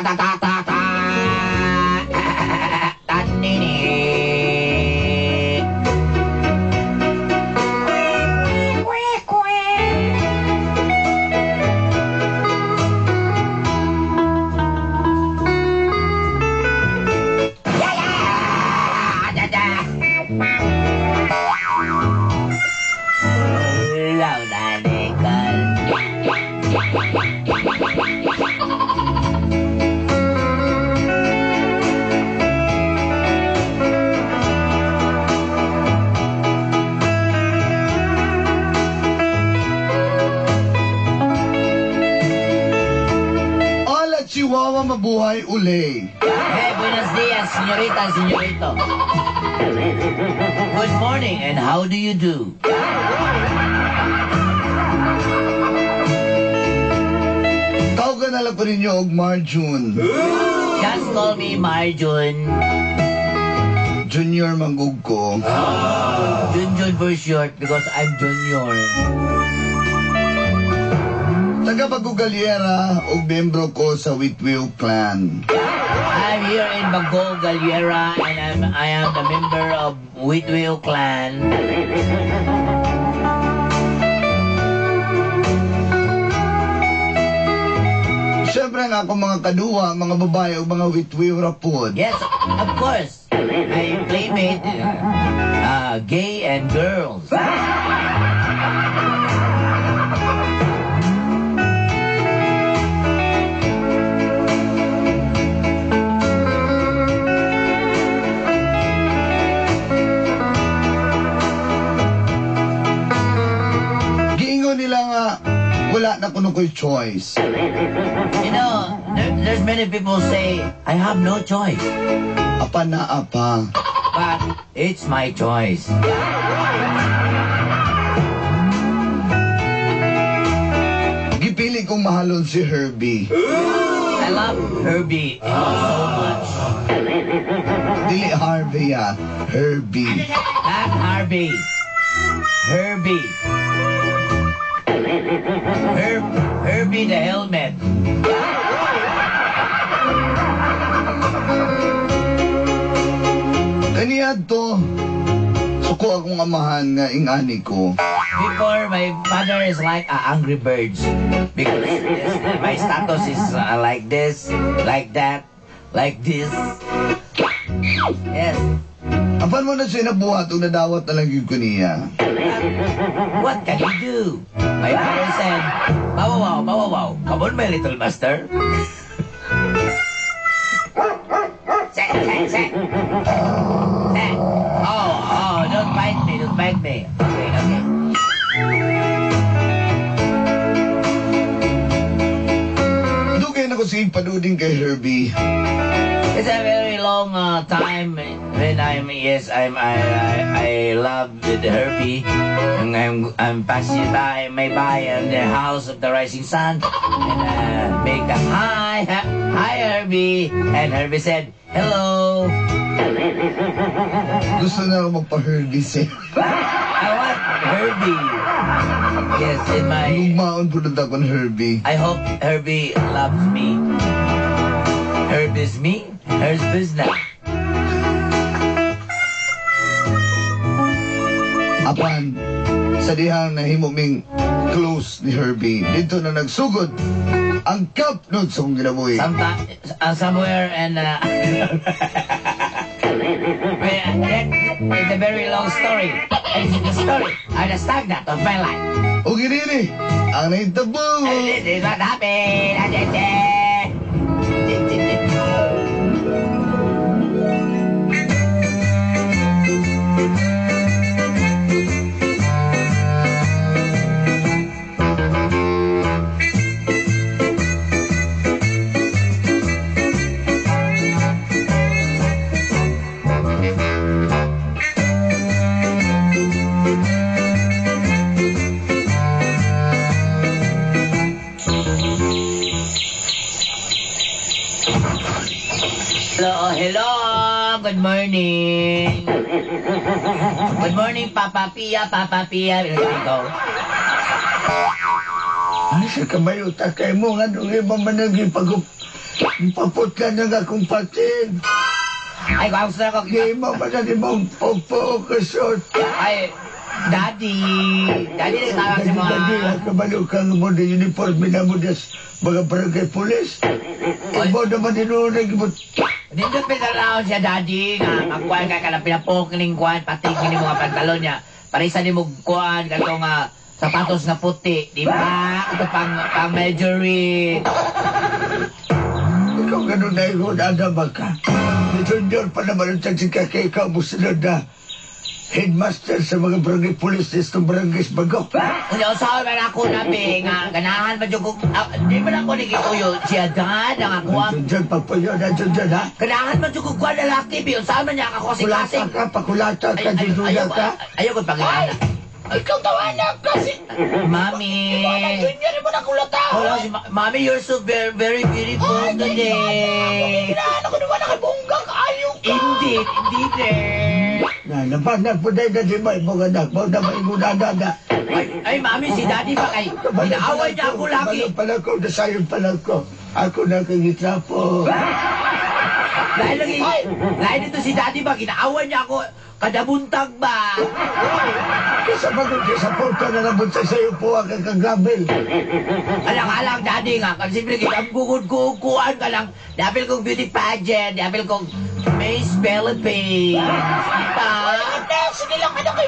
Ta ta ta ta. Tanini. Ya ya. Da da. Launa Nicole. Hola, Chihuahua, mabuhay uli. Hey, buenos dias, señorita, señorito. Good morning, and how do you do? Tawagan na lang ko ninyo og Marjun. Just call me Marjun. Junior manggug ko. Junjun for short because I'm junior. Taga Bago Galiera og membro ko sa Witwiw Clan. I'm here in Bago Galiera and I am the member of Witwiw Clan. Siyempre ang akong mga kaduwa, mga babae o mga Witwiw ra pod. Yes, of course. My playmate, gay and girls. Giingon nila nga wala na kuno ko'y choice. There's many people say, "I have no choice." Apa na apa. But it's my choice. Gipili kong mahalon si Herbie. I love Herbie so much. Dili Harvey ah, Herbie. Not Harvey. Herbie. Herbie the helmet. Kaniadto, suko akong amahan nga ingani ko. Before, my father is like angry birds. Because yes, my status is like this, like that, like this. Yes. Apan mao na siya nabuhat ug nadawat na lang gyud ko niya. What can you do? My father said, "Bow wow, bow wow. Come on, my little master." Say, say, say. Say. Oh, don't bite me, don't bite me. Okay. Dugay na ko sige paduding kay Herbie. It's a very long time when I'm yes I'm I love with Herbie and I'm passing by my by in the house of the rising sun and make a hi hi Herbie, and Herbie said hello. Gusto na ako magpa-Herbie siya. I want Herbie, yes, in my Lugmaon po na akong Herbie. I hope Herbie loves me. Herbie's me, Herbie's not. Apan, sa dihang nahimo ming close ni Herbie, dito na nagsugod ang kapnod sa akong kinabuhi. Sometimes, somewhere and well, that is a very long story. It's the story of the stagnant of my life. O ginini, ang nahitabo! And this is what happened. Hello, hello. Good morning. Good morning, Papa Pia, Papa Pia. Ikaw. Ay, sa kamayo, takay mo nga nung iba man. Paputla na nga akong pating. Ay, gusto na ko. Di mo pa na di mong pugpug kasot. Ay, Daddy. Daddy, nagtawag sa mga. Dadi, dadi, kabalo kang mo na uniforme na mo des mga barangay police. Imo naman dinunag mo. Nindot pinaraon siya, Daddy, nga magkuhan ka ka ng pinapokling kuhan, pati kini mga pantalon niya. Parisa ni mo kuhan, kato nga sapatos nga puti, di ba? Ito pang measuring. Ikaw ganun na ikaw na ba ka? Ni Junior pa naman ang tagsika kay ikaw mo sunod na headmaster sa mga barangay police sa barangay Bagok. Unya, usawa man ako na, be, nga ganahan ba ko, di ba na ako nagituyo siya, Dad, ang ako ang, Junior, pagpuyo na Junior, ha? ganahan ba ko kuha lalaki, be, usawa man niya ako Kulata kasing-kasing. ka, pakulata ka, Ay, Junior ayaw, ka. ayaw ko pag-inana. Ikaw tawanan kasi. Mami. Junior mo na kulata. Wala si Mami, you're so very, very beautiful today. Ginahan ako naman nakabongga kaayo ka. Indeed, indeed eh. Na, nabanag po dahil na di ba imong anak mo na maingunana na. Ay, ay, Mami, si Daddy ba kay inaaway niya ako lagi. Kabalo pala ko, nasayon pala ko. Ako na kang itrapo. Dahil lagi, dahil dito si Daddy ba, ginaaway niya ako kada buntag ba. Kesa bagong kesa porta na nabunta sa'yo po ang kagabel. Alang-alang, Daddy nga, kasi siyempre kitang kukuan ka lang. Dahil kong beauty pageant, dahil kong Miss Philippines. Diba? Ay, sige lang anak kay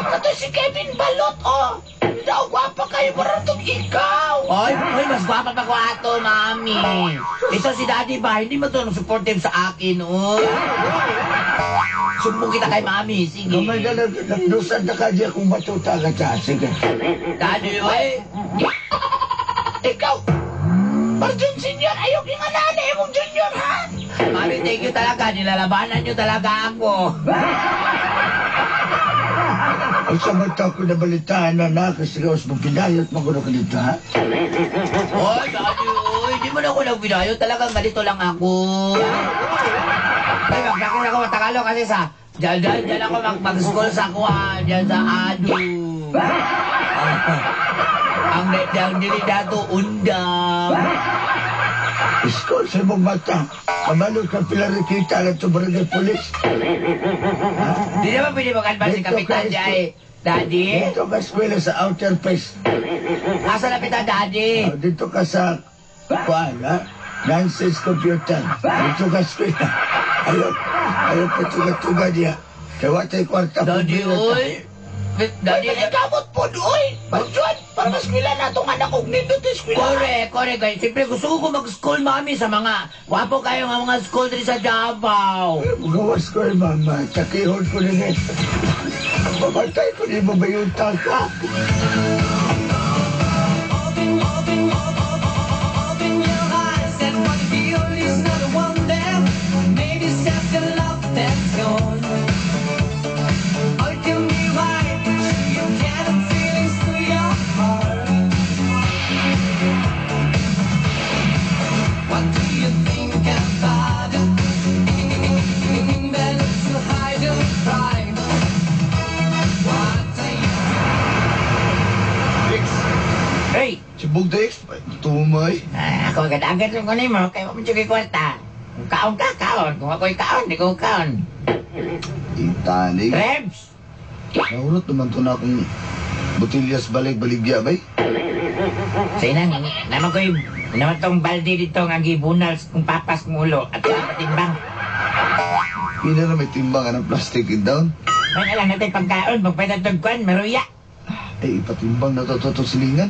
kato si Kevin Balot oh. Daw gwapa kayo maratong ikaw. Oy, oy, mas gwapa pa ko ato, Mami. Ito si Daddy ba, hindi mo to supportive sa akin, oh. Sumbong kita kay Mami, sige. Gamay na lang, nagdusan na kanya kung matuta ka siya. Sige. Daddy, oy. Ikaw. Parjun Senior, ayaw kinganana imong junior ha. Mami, thank you talaga. Nilalabanan niyo talaga ako. Ang sa mata ko na balitaan na nakasigaw sa pinayot mo ko na dito, ha? Oy, Daddy, oy. Di mo na ako nagpinayo. Talagang ganito lang ako. Ay, magkakon ako Tagalog kasi sa. Diyan, diyan, diyan ako mag-school sa kuha. Diyan sa Adu. Ang ang dili dato undang. Iskol sa imong mata. Kabalo ka pila kita lang ito barangay police. Di naman pwede mag-advance si Kapitan Jai. Daddy? Dito ka eskwela sa outer place. Asa na pita, Daddy? Oh, dito ka sa kuan, ha? Nancy's computer. Dito ka eskwela. Ayaw, ayaw patuga-tuga niya. Kaya watay kwarta. Daddy, oy. Daddy, Ay, kamot po oy. Parjun, para maskwila na itong anak kong nindot eskwela. Correct, correct. Guys. Siyempre, gusto ko mag-school, Mami, sa mga wapo kayo nga mga school diri sa Davao. Gawas ko eh, mama. Takihon ko na rin. Mamatay ko ni mabayunta ka. Open, open, open your eyes and what you feel is not a wonder. Maybe it's just a love that's gone. All can be right, but you cannot feelings to your heart. What do you think about it? Better to hide your pride. What do you X. Hey! Si Bugda X. Tumay. Ah, ako agad-agad ko nimo kay wa man jud kwarta. Kung kaon ka, kaon. Kung ako'y kaon, di ko kaon. Itani. Rebs! Nahurot naman to na akong botilyas balik-baligya, bay. Sa inang, naman ko'y, naman tong balde dito nga gibunal kung papas kong ulo at sa patimbang. Pila na may timbang ng plastic in down. May alam natin pagkaon, magpwede kwan, maruya. Ay, ipatimbang na to to to silingan.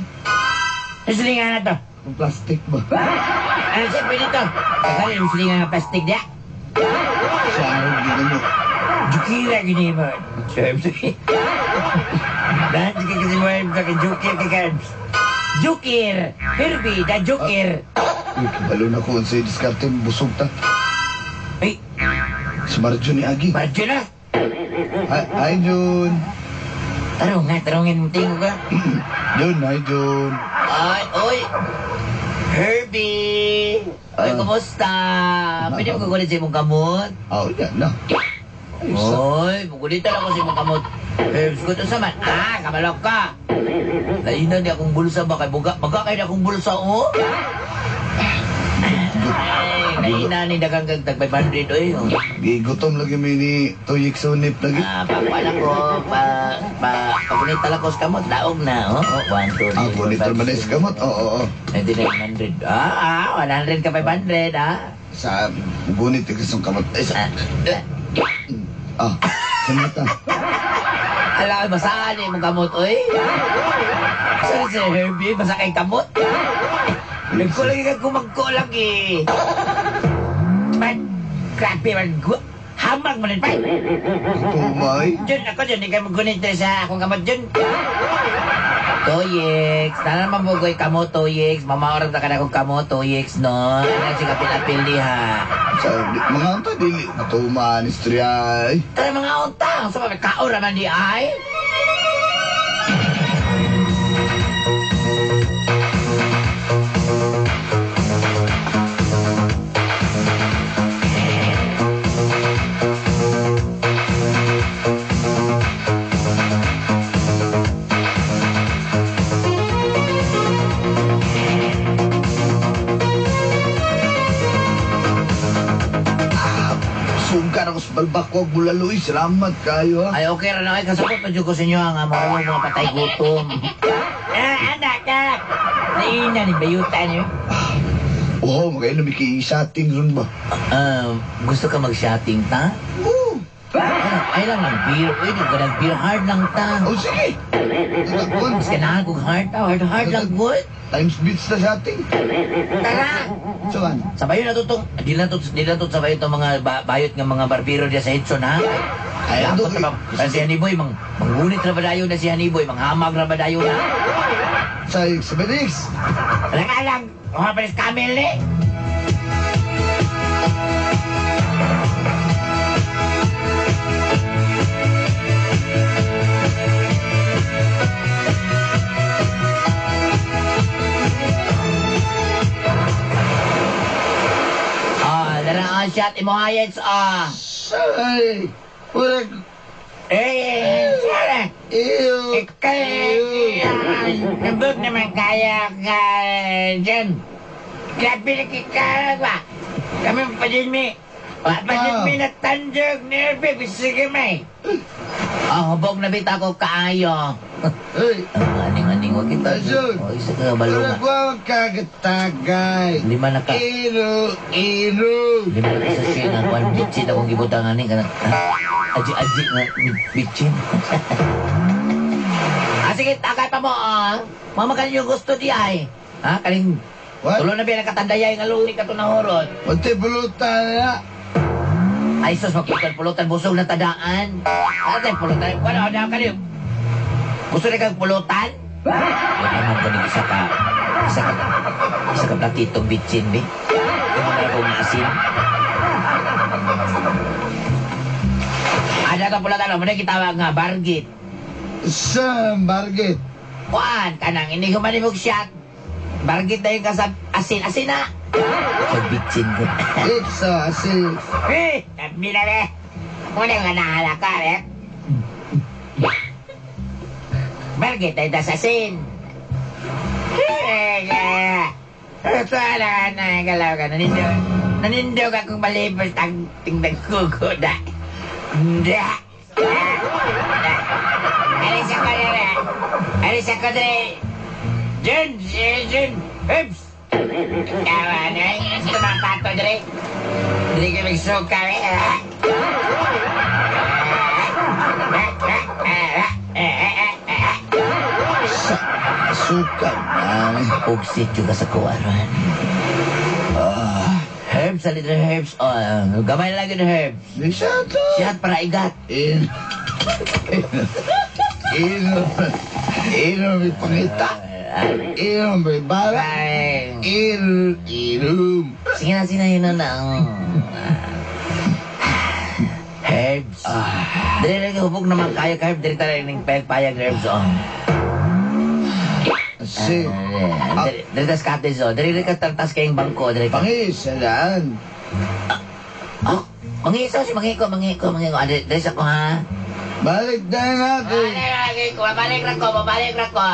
Ang silingan na to. Ang plastic ba? Ano siya pwede to? Tagal yung silingan nga plastic diya. Sa araw din mo. Jukira gini mo. Dahil jukir kasi mo kay Jukir kay Carbs. Jukir! Herbie, the Jukir! Uy, kabalo na ko. Sa diskarte, busog ta. Ay, Si Marjo ni Agi. Marjo na! Hi, hi, Jun. Tarong nga, tarongin mo tingo ka. Jun, hi, Jun. Ay, oy! Herbie! Oy, Ah. kumusta? Pwede mo kukulit sa imong kamot? Oh, yan na. Ay, sa. Oy, mukulitan ako sa imong kamot. Herbs, ko sa man. Ah, kabalok ka. Lain na di akong bulsa ba? Kay buga, baga kayo na akong bulsa, oh. Ay, naina ni dagang kag tag 500 oy. Gigutom lagi mi ni Tuyik Sunip lagi. Ah, pakuan ako, pa pa pagunit lang ko sa kamot, daog na, oh. Oh, 1 2 3. Ah, gunit naman na sa kamot. Oo, oo. 9900. Ah, 100 ka 500, ah. Sa gunit ka sa kamot. Ay, sa... Ah, sa mata. Ala, basaan eh, mong kamot, oy. Sorry, Sir Herbie, basa kay kamot. Nagko lagi ka kumagko lagi. Man, grabe man. Hamag man pa. Tumay. Jun, ako dyan, di ka magunit sa akong kamot, Jun. Toyix, tara naman bugoy kamo, Toyix. Mamaorang ta ka na kong kamo, Toyix, no? Ano si kapil-apil diha? Sa mga unta, dili. Natumaan, istorya. Ay. Tara mga unta, sa mga kaon raman di ay. Sungkar ako sa balbak, wag bulalo. Salamat kayo, ha. Ay, okay ra na. Ay, kasabot pa dyan ko sa inyo, ang mga mga patay gutom. Ah, anak, anak. Naina ni Bayuta niyo. Oo, magkainom iki-shotting ron ba? Gusto ka mag-shotting, ta? Oo. Ay lang ng beer. Uy, di ka ng beer. Hard lang, ta. Oh, sige. Mas ganahan kong hard, ta. Hard, hard lang, good. Times beats na shotting. Tara! Saan? Sabayo na to tong, di na to, di na to sabayo tong mga bayot nga mga barbero diya sa Hudson, ha? Ay, Ay, ano, ako, si Haniboy, manggunit ra ba dayon na si Haniboy, manghamag ra ba dayon na? Sa Benix. Alang-alang, mga pares camel, eh. Ah, dara ang shot imo hayets, ah. Say, wala. Eh, sorry. Ew. Ikaw, nabog naman kaya ka dyan. Grabe na kikarawa. Kami pa din mi. Wa pa din mi natandog nerve. Sige may. Ah, hubog na bita ko kaayo. Hey. Aning-aning, wag kita. Ayun. Oh, isa ka balunga. Wala ko kagatagay. Lima na ka. Iro, iro. Lima na ka sa siya nga. Kuan, bitsin akong gibutang ani. Kanang, aji-aji nga, bitsin. Ah, sige, tagay pa mo, ah. Mama, kanin yung gusto di ay. Ha, kaning... What? Tulo na biya nakatandayay nga luli ka to na horot. Pati pulutan na. Ay, sus, magpulutan, pulutan, busog na tadaan. Ano tayo, pulutan? Wala, ano ka niyo? Gusto na kang pulutan? Wala naman ko ng isa ka platitong bitsin, bi. Yung mga akong asin. Ada to pulutan, mo na kitawag nga, bargit. Sa bargit. Kuan, kanang ini humanimog shot. Bargit na yung kasab, asin, asin na. Sa bitsin ko. It's a asin. Eh, tabi na eh. Muna nga nahala ka, eh. Bargit ay das asin. Eh, ito na na, galaw ka. Nanindog akong malibos ang tingdag kuko na. Hindi. Alis ako na. Alis ako na. Jun, Jun, Oops. Tawa na. Gusto mga pato, Dre. Dre ka magsuka, eh. Sa suka na. Ugsit juga sa kuwaran. Ah, Herbs, a little herbs. Oh, gamay lang yung herbs. di siya to. Siya para igat. In. Ino. Ino may pangita. Ino may bala. Ay. Ino. Inom. Sige na, sige na, yun na na. Herbs. Dili na hubog naman kaya ka herb. Dili tayo ng payag herbs. Oh. Si. Dili tas cottage, oh. Dili ka tartas kayong bangko. Dili ka. Pangisalaan. Oh, mangiso si mangiko, mangiko, mangiko. Ah, dili sa ko, ha? Balik na natin. Balik, balik, balik ko, balik ko.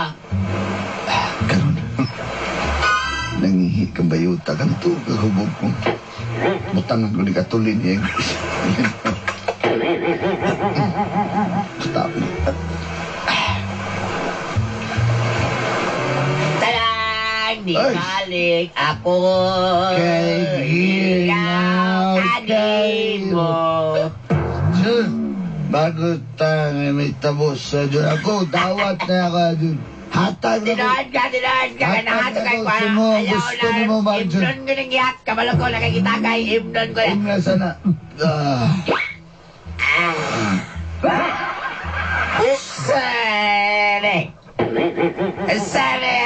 Karon. Nangihi. Lahi kang bayuta. Ganito, kahubog ko. Butangan ko ni katulin niya. Stop. Talang! Di Ay! balik ako. Kay ginaw Kanimo. Jun, bago tayo may tapos sa Jun. Ako, dawat na ako, Jun. Hatag na ko. Tinood ka, tinood ka. Hatag Kanahato na kay ko kwa. si mo. Ayaw Gusto na. ni mo, Marjun. Imnon ko ng iyat. Kabalo ko, nakikita kay imnon ko na. Imna sana. Ah. Sare! Sare!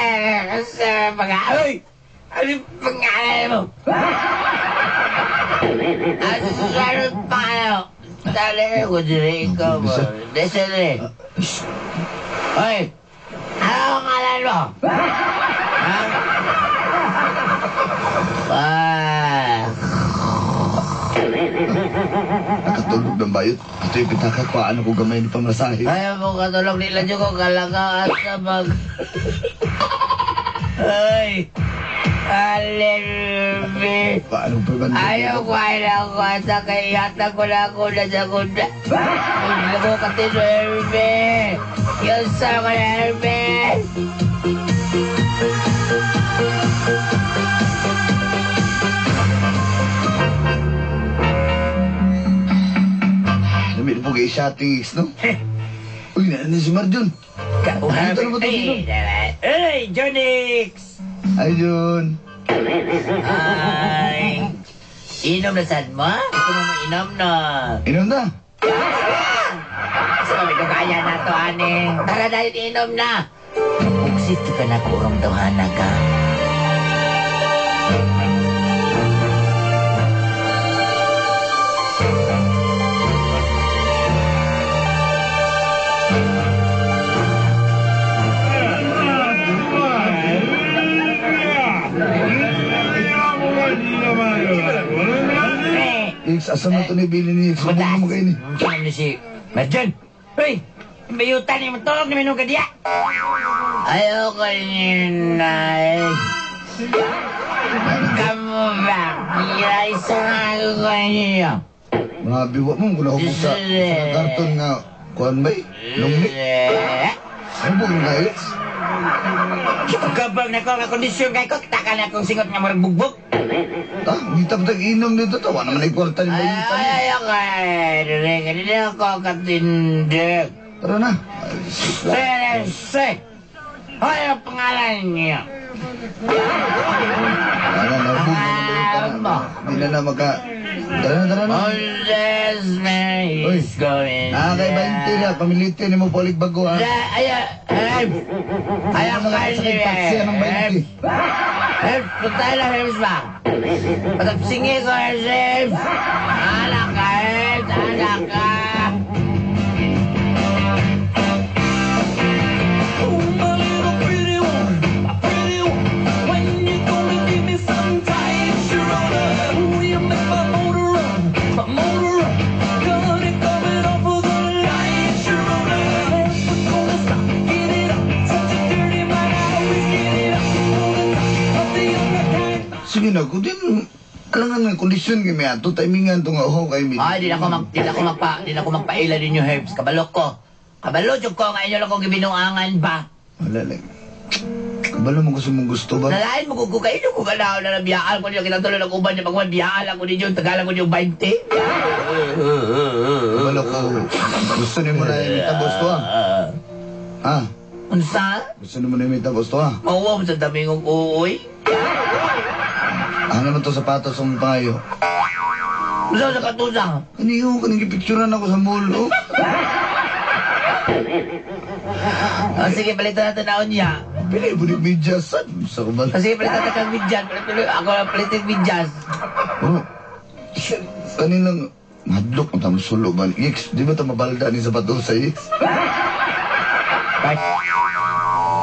Sare! Pag... Uy! Ano yung pangalan mo? Ano yung pangalan mo? Sare ko dire ikaw mo. Desere. Hoy! Ano ang pangalan mo? Ha? Ah. Nakatulog ng bayot. Ito yung pitaka ko. Ano ko gamay ni pamasahe. Ayaw mo katulog nila dyan ko kalagaw at sa mag... Ay! Alirbi! Paano pa ba? Ayaw ko ay lang ko at sa kayata ko na ako na sa kunda. Hindi ko katino, Herbie! Yung sa ko na, Herbie! Dami na po kay shotting X, no? Uy, naan si Marjun. Kauhan. Dito na ba ito dito? Ay, Jonix! Ay, Jun. Ay! Inom na sad mo? Gusto mo mainom na? Inom na. Sa may kaya na to, aning. Tara dahil inom na. Pugsit ka na kurong tawhana ka. Eh, X, asa mo ito ni Billy ni X? Matas. Sumbong mo kayo ni. Ano si Marjan? Uy! Bayutan ni matulog ni Minong Kadia! Ayoko niya. Kamu ba? Isa nga ko niyo. Mga biwa mo, kung nahubog sa karton nga, kuan ba eh? Lungnik. Hubog na X. Kabag na ko nga kondisyon kay ko, kita na akong singot nga murag bugbog. Ah, hindi ta tag-inom dito to. Wala naman ay kwarta ni Ay, bayutan. ay, ayoko. Hindi ako katindig. Tara na. Sir, sir. Hoy, ang pangalan niyo? Tara na, nahubog na ng bayutan na. Hindi na na magka... Tara na, tara na. All this man Uy. is going Ah, kay 20 na. Pamilitin ni mo palig bago ha. Ay, ay, ay, ay, Ano na sa taxi ng 20. Herb, punta na, Herbs ba? Patapsingi ko, Herbs! Anak ka, Herbs! Anak ka! Oh, my little pretty one, my pretty one. When you gonna give me some tight, Sharona? Oh, you make my motor run, my motor run. Got it coming off of the light, Sharona. Never gonna stop, get it up. Such a dirty mind, I always get it up. For the top of the younger kind. Sige na, kung din, alangan nga kondisyon kay may ato, timingan to nga, oh, kay mi. Ay, di na ako magpaila ninyo, Herbs. Kabalo ko. Kabalo, jud ko nga inyo lang kong gibinuangan ba? Wala lang. Kabalo mo gusto mong gusto ba? Nalain mo kung kayo kung ganaw na nabiyaan ko niyo, kinatuloy ng uban niya, pag biyaan ako ninyo, tagalan ko niyo 20. Kabalo ko, gusto ni mo na yung mitabos to ah. Ha? Unsa? Gusto ni mo na yung mitabos to ah. Mauwa mo sa damingong uuy. Ano naman to sapatos ang pangayo? Unsa sa katusang? Kaniyo, kaning gipicturan ako sa mall, oh. Oh, sige, palitan natin na niya. Pili mo ni medyas, sad. Sa kabal. Oh, sige, palitan natin kang medyas. Ako lang palitin medyas. Oh. Kanilang, madlok mo tamo sulo ba? X, di ba ito mabalda ni sapatos sa X? Part.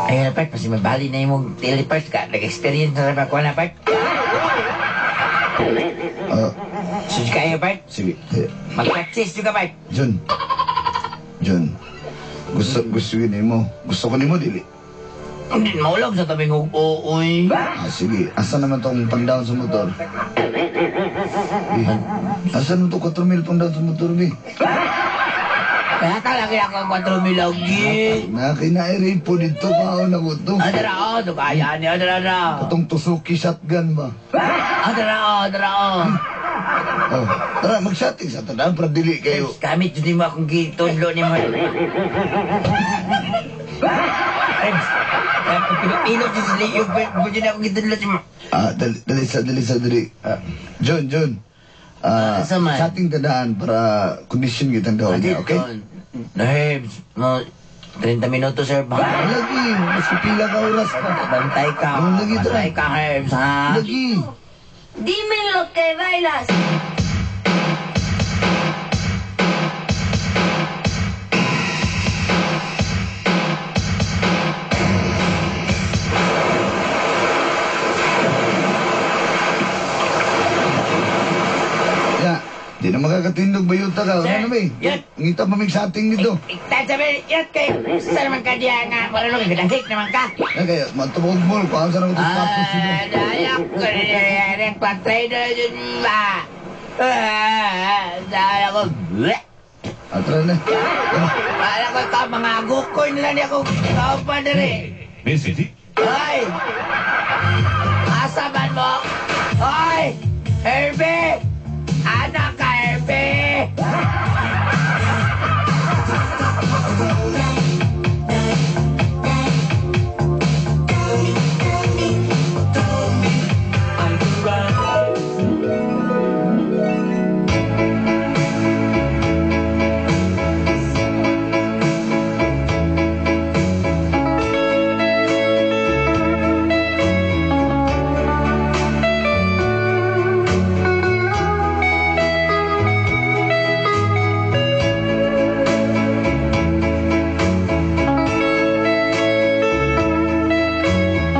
Ayun na, Part. Kasi mabali na yung telepart ka. Nag-experience na rin ako na, Part. Ah, Sus kayo, Part. sige. Eh, Mag-practice juga, Part. Jun. Jun. Gusto, gusto yun mo. Gusto ko nimo dili. Hindi, maulog sa tabing hugo, uy. Ah, sige, asa naman tong pang-down sa motor? Eh, asa naman tong 4 mil pang-down sa motor, bi? Kaya talaga ako ang 4 mil lagi. Na, kinairi po dito, kaon na ko to. Adara, oh, to kaya niya, adara, adara. Katong Suzuki shotgun ba? Adara, oh, adara, oh. Oh, tara, mag-shotting sa tanan para dili kayo. Gamit yun mo akong gitudlo ni mo. Pilot yung sila yung pwede na akong gitudlo si mo. Ah, dali, dali sa, dali sa, dali. Ah, John, John. Ah, Asa man? chatting tadaan para kondisyon kitang daw niya, okay? Herbs, no, 30 minutos, sir. Lagi, mas pila ka oras pa. Bantay ka. Ano, lagi to? Bantay ka, Herbs, ha? Lagi. Dime lo que bailas. Ya, di na makakatindog bayuta ka. Sir, Ano na, may? yan. Ngita pa may chatting dito. Sabi, yan kayo. Saan naman ka diyan nga? Marunong, gadahik naman ka. Ya, kaya, matubog mo. Kuhaan sa naman ito status dito. Ah, dayak ko rin. Patay na yun ba? Ah, dayak ko. Bleh. Ah, tara na. Tara. Wala ko ka, mga agukoy nila niya ako. Kaupa diri. Ay! Asa man mo? Ay! Herbie! Anak ka, Herbie!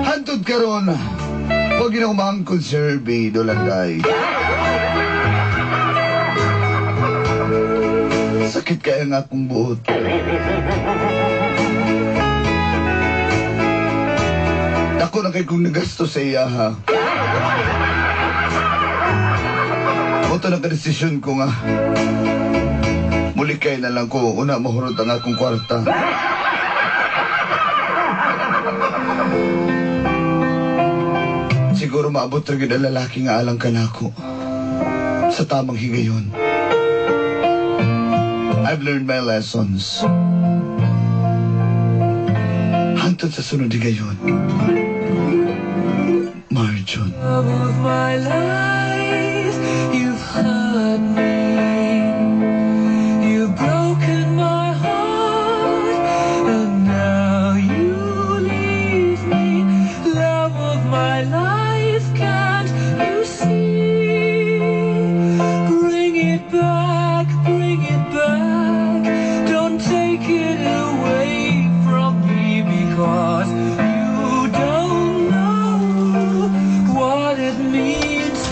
Hantod karon. Huwag yun ako maangkon si Herbie Dolanday. Sakit kaya nga akong buot. Dako na kay kong nagasto sa iya, ha. Moto na ka-desisyon ko nga. Muli kay na lang ko, una mahurot ang akong kwarta. Siguro maabot ra gyud ang lalaki nga alang kanako. Sa tamang higayon. I've learned my lessons. Hantod sa sunod higayon. Marjon. Love of my life.